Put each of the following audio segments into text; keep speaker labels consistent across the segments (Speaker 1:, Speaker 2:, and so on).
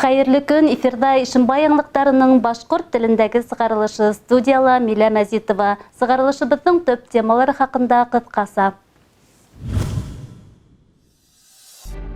Speaker 1: Хәйерле көн, эфирҙа Ишембай яңылыҡтарының башҡорт телендәге сығарылышы, студияла Милә Мәзитова. Сығарылышыбыҙҙың төп темалары хаҡында ҡыҫҡаса.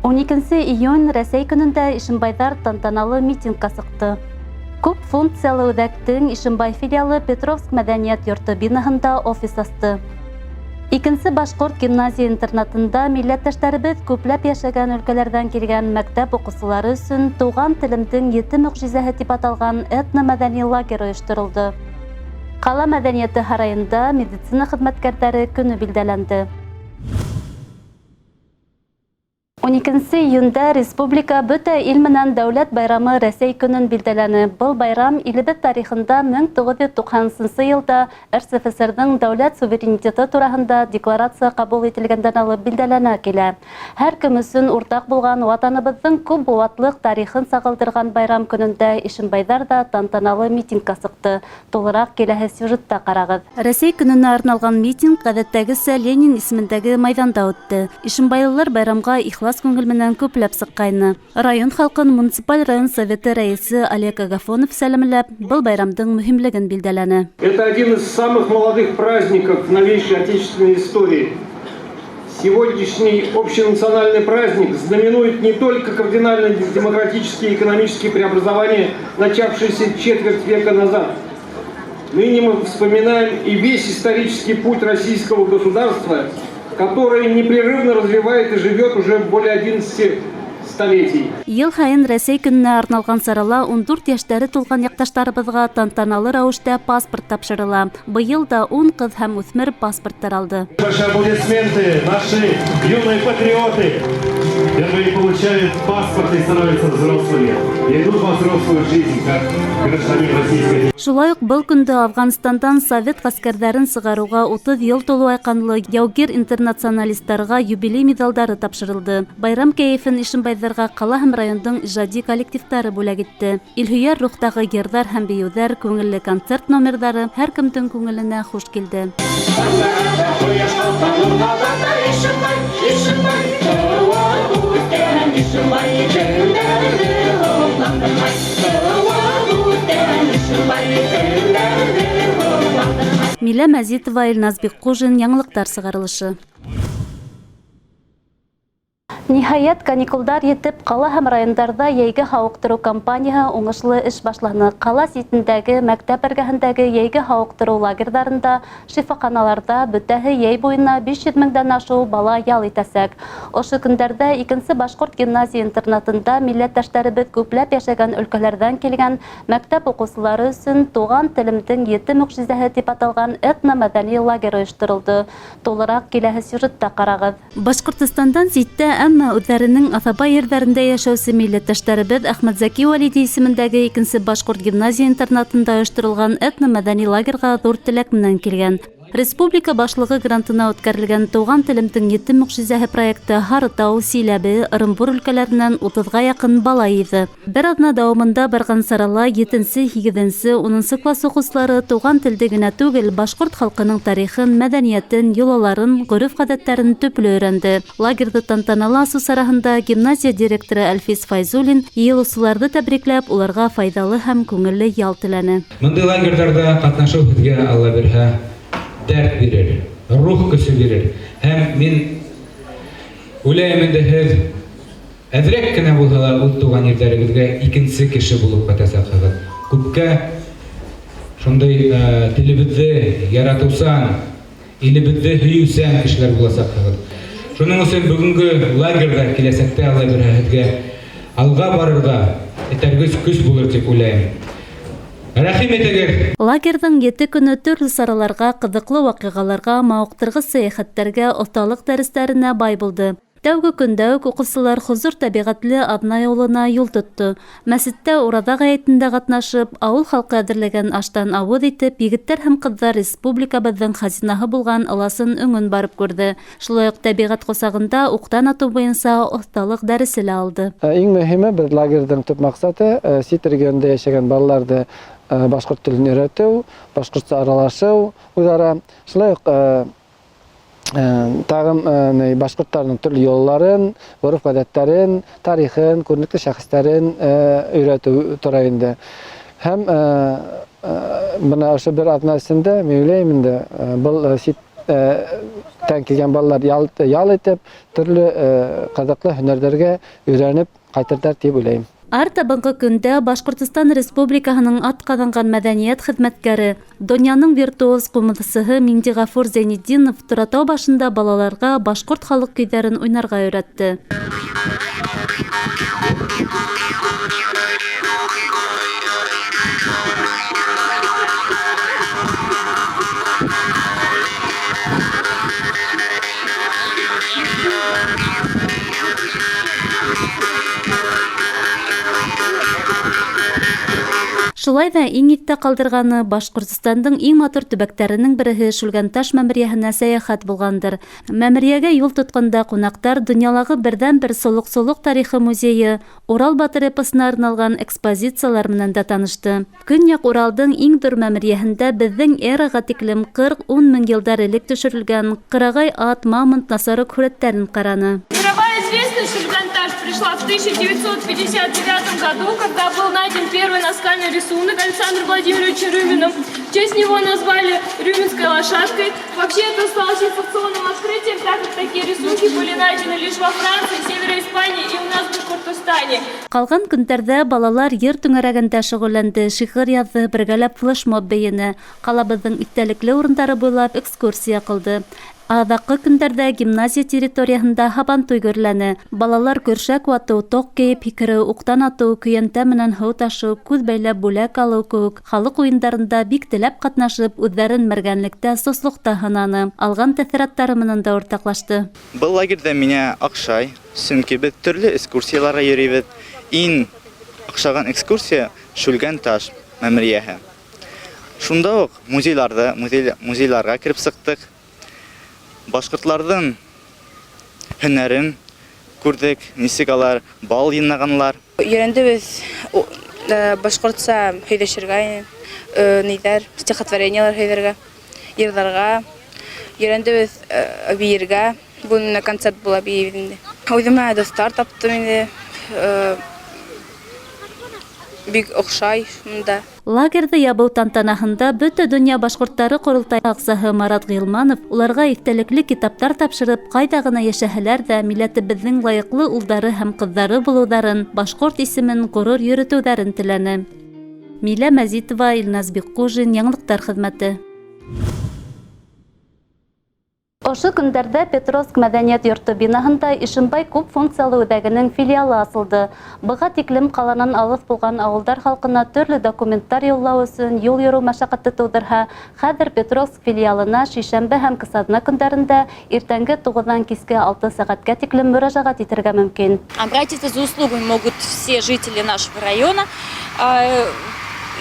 Speaker 1: 12 июнь Рәсәй көнөндә ишембайҙар тантаналы митингка сыҡты. Күп функциялы үҙәктең Ишембай филиалы Петровск мәҙәниәт йорто бинаһында офис асты. Икенсе башҡорт гимназия-интернатында милләттәштәребеҙ күпләп йәшәгән өлкәләрҙән килгән мәктәп уҡыусылары өсөн Туған телемдең ете мөғжизәһе тип аталған этно-мәҙәни лагерь ойошторолдо. Ҡала мәҙәниәте һарайында медицина хеҙмәткәрҙәре көнө билдәләнде. 12 июндә республика бөтә ил менән дәүләт байрамы Рәсәй көнөн билдәләне. Был байрам илебеҙ тарихында 1990 йылда РСФСРҙың дәүләт суверенитеты тураһында декларация ҡабул ителгәндән алып билдәләнә килә. Һәр кем өсөн уртаҡ булған Ватаныбыҙҙың күп быуатлыҡ тарихын сағылдырған байрам көнөндә ишембайҙар ҙа тантаналы митингка сыҡты. Тулыраҡ киләһе сюжетта ҡарағыҙ. Рәсәй көнөнә арналған митинг ғәҙәттәгесә Ленин исемендәге майҙанда үтте. Ишембайлылар байрамға ихлас күңел менән күпләп сыҡҡайны. Район халҡын муниципаль район советы рәйесе Олег Агафонов сәләмләп, был байрамдың мөһимлеген билдәләне.
Speaker 2: Это один из самых молодых праздников в новейшей отечественной истории. Сегодняшний общенациональный праздник знаменует не только кардинально демократические и экономические преобразования, начавшиеся четверть века назад. Ныне мы вспоминаем и весь исторический путь российского государства, которое непрерывно развивает и живет уже более 11 столетий.
Speaker 1: Йыл һайын Рәсәй көнөнә арналған сарала 14 йәштәре тулған яҡташтарыбыҙға тантаналы рәүештә паспорт тапшырыла. Быйыл да 10 ҡыҙ һәм үҫмер паспорттар алды.
Speaker 3: Ваши аплодисменты, наши юные патриоты. Впервые получают паспорт и становятся взрослыми. И идут во взрослую жизнь, как гражданин Российской
Speaker 1: Шулай уҡ был көндө Афғанстандан совет ғәскәрҙәрен сығарыуға 30 йыл тулыу айҡанлы яугир-интернационалистарға юбилей миҙалдары тапшырылды. Байрам кәйефен ишембайҙарға ҡала һәм райондың ижади коллективтары бүләк итте. Илһөйәр рухтағы йырҙар һәм бейеүҙәр, күңелле концерт номерҙары һәр кемдең күңеленә хуш килде. Милә Мәзитова, Илназ Бикҡужин, яңылыҡтар сығарылышы. Ниһайәт, каникулдар етеп, ҡала һәм райондарҙа йәйге һауыҡтырыу кампанияһы уңышлы эш башланы. Ҡала ситендәге, мәктәп эргәһендәге йәйге һауыҡтырыу лагерҙарында, шифаханаларҙа бөтәһе йәй буйына 500 меңдән ашыу бала ял итәсәк. Ошо көндәрҙә икенсе башҡорт гимназия-интернатында милләттәштәребеҙ күпләп йәшәгән өлкәләрҙән килгән мәктәп уҡыусылары өсөн Туған телемдең ете мөғжизәһе тип аталған этно-мәҙәни лагерь ойошторолдо. Тулыраҡ киләһе сюжетта ҡарағыҙ. Башҡортостандан ситтә, әммә үҙҙәренең аҫаба ерҙәрендә йәшәүсе милләттәштәребеҙ Әхмәтзәки Вәлиди исемендәге икенсе башҡорт гимназия-интернатында ойошторолған этно-мәҙәни лагерға ҙур теләк менән килгән. Республика башлығы грантына үткәрелгән Туған телемдең ете мөғжизәһе проекты Һарытау, Силәбе, Ырымбур өлкәләренән 30-ға яҡын бала йыйҙы. Бер аҙна дауамында барған сарала 7-нсе, 8-нсе, 10-нсы класс уҡыусылары туған телде генә түгел, башҡорт халҡының тарихын, мәҙәниәтен, йолаларын, ғөрөф-ғәҙәттәрен төплө өйрәнде. Лагерҙы тантаналы асыу сараһында гимназия директоры Әлфис Файзуллин йыйылыусыларҙы тәбрикләп, уларға файҙалы һәм күңелле ял теләне.
Speaker 4: Бындай лагерҙарҙа ҡатнашыу һеҙгә, Алла бирһә, дәрт бирер, рух көсө бирер. Һәм мин уйлайым инде, һеҙ әҙерәк кенә булһа ла үҙ тыуған ерҙәрегеҙгә икенсе кеше булып ҡайтасаҡһығыҙ. Күпкә шундай телебеҙҙе яратыусан, илебеҙҙе һөйөүсән кешеләр буласаҡһығыҙ. Шуның өсөн бөгөнгө лагерҙа киләсәктә, Алла бирһә, һеҙгә алға барырға этәргес көс булыр тип уйлайым. Рәхим итегеҙ.
Speaker 1: Лагерҙың 7 көнө төрлө сараларға, ҡыҙыҡлы ваҡиғаларға, мауыҡтырғыс сәйәхәттәргә, оҫталыҡ дәрестәренә бай булды. Тәүге көндә үк уҡыусылар хозур тәбиғәтле Аҙнай ауылына юл тотто. Мәсеттә ураҙа ғәйетендә ҡатнашып, ауыл халҡы әҙерләгән аштан ауыҙ итеп, егеттәр һәм ҡыҙҙар республикабыҙҙың хазинаһы булған ыласын өңөн барып күрҙе. Шулай уҡ тәбиғәт ҡосағында уҡтан атыу буйынса оҫталыҡ дәресе лә алды.
Speaker 5: Иң мөһиме, беҙ лагерҙың төп маҡсаты сит регионда йәшәгән балаларҙы башҡорт телен өйрәтеү, башҡортса аралашыу үҙ-ара. Шулай уҡ Тағын башҡорттарҙың төрлө йолаларын, ғөрөф-ғәҙәттәрен, тарихын, күренекле шәхестәрен өйрәтеү тора инде. Һәм бына ошо бер аҙна эсендә мин уйлайым инде, был ситтән килгән балалар ял итеп, төрлө ҡыҙыҡлы һөнәрҙәргә өйрәнеп ҡайтырҙар тип уйлайым.
Speaker 1: Артабанғы көндә Башҡортостан Республикаһының атҡаҙанған мәҙәниәт хеҙмәткәре, донъяның виртуоз ҡумыҙсыһы Миндиғафур Зәйнетдинов Торатау башында балаларға башҡорт халыҡ көйҙәрен уйнарға өйрәтте. Шулай ҙа иң иҫтә ҡалдырғаны Башҡортостандың иң матур төбәктәренең береһе Шүлгәнташ мәмерйәһенә сәйәхәт булғандыр. Мәмерйәгә юл тотҡанда ҡунаҡтар донъялағы берҙән-бер солоҡсолоҡ тарихы музейы Урал батыр эпосына арналған экспозициялар менән дә танышты. Көньяҡ Уралдың иң ҙур мәмерйәһендә беҙҙең эраға тиклем 40-10 мең йылдар элек төшөрөлгән ҡырағай ат, мамонт, носорог һүрәттәрен ҡараны.
Speaker 6: Мировая известность Шүлгәнташ пришла в 1959 году, когда был найден первый наскальный рисунок Александром Владимировичем Рюминым. В честь него назвали Рюминской лошадкой. Вообще это стало сенсационным открытием, так как такие рисунки были найдены лишь во Франции, Северо Испании и у нас в Башкортостане.
Speaker 1: Ҡалған көндәрҙә балалар йыр түңәрәгендә шөғөлләнде, шиғыр яҙҙы, бергәләп флешмоб бейене, ҡалабыҙҙың иҫтәлекле урындары буйлап экскурсия ҡылды. Аҙаҡҡы көндәрҙә гимназия территорияһында һабантуй гөрләне. Балалар көршәк ватыу, тоҡ кейеп һикереү, уҡтан атыу, көйәнтә менән һыу ташыу, күҙ бәйләп бүләк алыу кеүек халыҡ уйындарында бик теләп ҡатнашып, үҙҙәрен мәргәнлектә, сослоҡта һынаны. Алған тәьҫораттары менән дә уртаҡлашты.
Speaker 7: Был лагерҙа миңә оҡшай, сөнки беҙ төрлө экскурсияларға йөрөйбөҙ. Иң оҡшаған экскурсия Шүлгәнташ мәмерйәһе. Шунда уҡ музейларға кереп сыҡтыҡ. Башҡортларҙың һөнәрен күрҙек, нисек алар бал йыйнағанлар.
Speaker 8: Өйрәндебеҙ башҡортса һөйләшергә, ниҙәр, стихотворениелар һөйләргә, йырҙарға. Өйрәндебеҙ бейергә. Бөгөн менә концерт була, бейебеҙ инде. Үҙемә дуҫтар таптым инде. Бик оҡшай шунда.
Speaker 1: Лагерҙы ябыу тантанаһында бөтә донъя башҡорттары ҡоролтай ағзаһы Марат Ғилманов уларға иҫтәлекле китаптар тапшырып, ҡайҙа ғына йәшәһәләр ҙә милләтебеҙҙең лайыҡлы улдары һәм ҡыҙҙары булыуҙарын, башҡорт исемен ғорур йөрөтөүҙәрен теләне. Милә Мәзитова, Илназ Бикҡужин, Яңылыҡтар хеҙмәте. Ошо көндәрҙә Петровск мәҙәниәт йорто бинаһында Ишембай күп функциялы үҙәгенең филиалы асылды. Быға тиклем ҡаланан алыҫ булған ауылдар халҡына төрлө документтар юллау өсөн юл йөрөү мәшәҡәте тыуҙырһа, хәҙер Петровск филиалына шишәмбе һәм кысаҙна көндәрендә иртәнге 9-дан киске 6 сәғәткә тиклем мөрәжәғәт итергә мөмкин.
Speaker 9: Обратиться за услугами могут все жители нашего района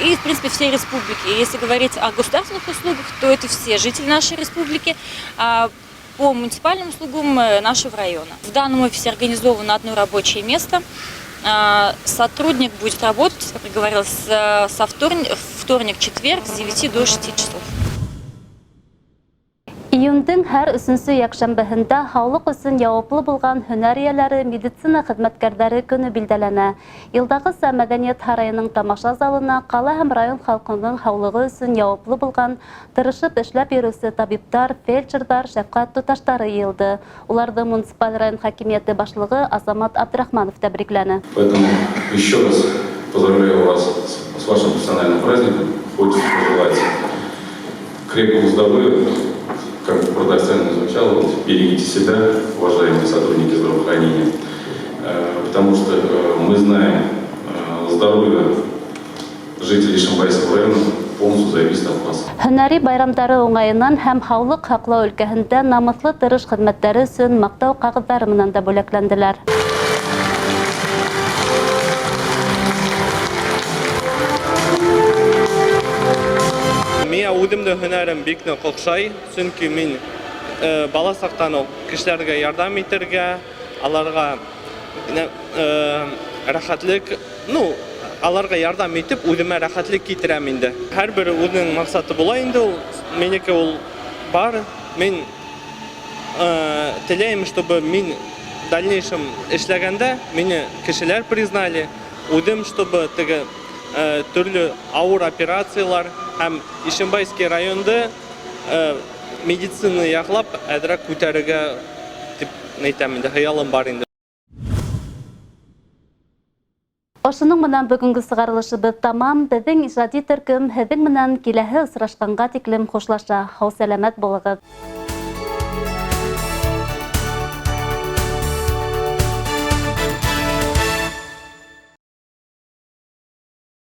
Speaker 9: и, в принципе, всей республики. Если говорить о государственных услугах, то это все жители нашей республики, а по муниципальным услугам нашего района. В данном офисе организовано одно рабочее место. Сотрудник будет работать, как я говорила, со вторник, четверг с 9 до 6 часов.
Speaker 1: Июндең һәр өсөнсө йәкшәмбеһендә һаулыҡ өсөн яуаплы булған һөнәр эйәләре медицина хеҙмәткәрҙәре көнө билдәләнә. Йылдағыса мәҙәниәт һарайының тамаша залына ҡала һәм район халҡының һаулығы өсөн яуаплы булған, тырышып эшләп йөрөүсе табиптар, фельдшерҙар, шәфҡәт туташтары йыйылды. Уларҙы муниципаль район хакимиәте башлығы Азамат Абдрахманов тәбрикләне.
Speaker 10: Поэтому еще раз поздравляю вас с вашим профессиональным праздником. Хочется пожелать крепкого здоровья. Как бы парадоксально ни звучало, берегите себя, уважаемые сотрудники здравоохранения, потому что мы знаем, здоровье жителей Ишимбайского района полностью зависит от вас.
Speaker 1: Һөнәри байрамдары уңайынан һәм һаулыҡ һаҡлау өлкәһендә намыҫлы тырыш хеҙмәттәре өсөн маҡтау ҡағыҙҙары менән дә бүләкләнделәр.
Speaker 11: Миңә үҙемдең һөнәрем бик ныҡ оҡшай, сөнки мин бала саҡтан уҡ кешеләргә ярҙам итергә, аларға рәхәтлек, ну, аларға ярҙам итеп, үҙемә рәхәтлек китерәм инде. Һәр бер үҙенең маҡсаты була инде ул, минеке ул бар. Мин Теләйем, чтобы мин в дальнейшем эшләгәндә мине кешеләр признали, үҙем, чтобы теге төрлө ауыр операциялар һәм Ишембайский районды медицина яҡлап әҙерәк күтәрергә тип әйтәм инде, хыялым бар инде.
Speaker 1: Ошоноң менән бөгөнгө сығарылышыбыҙ тамам. Беҙҙең ижади төркөм һеҙҙең менән киләһе осрашҡанға тиклем хушлаша. Һау-сәләмәт булығыҙ.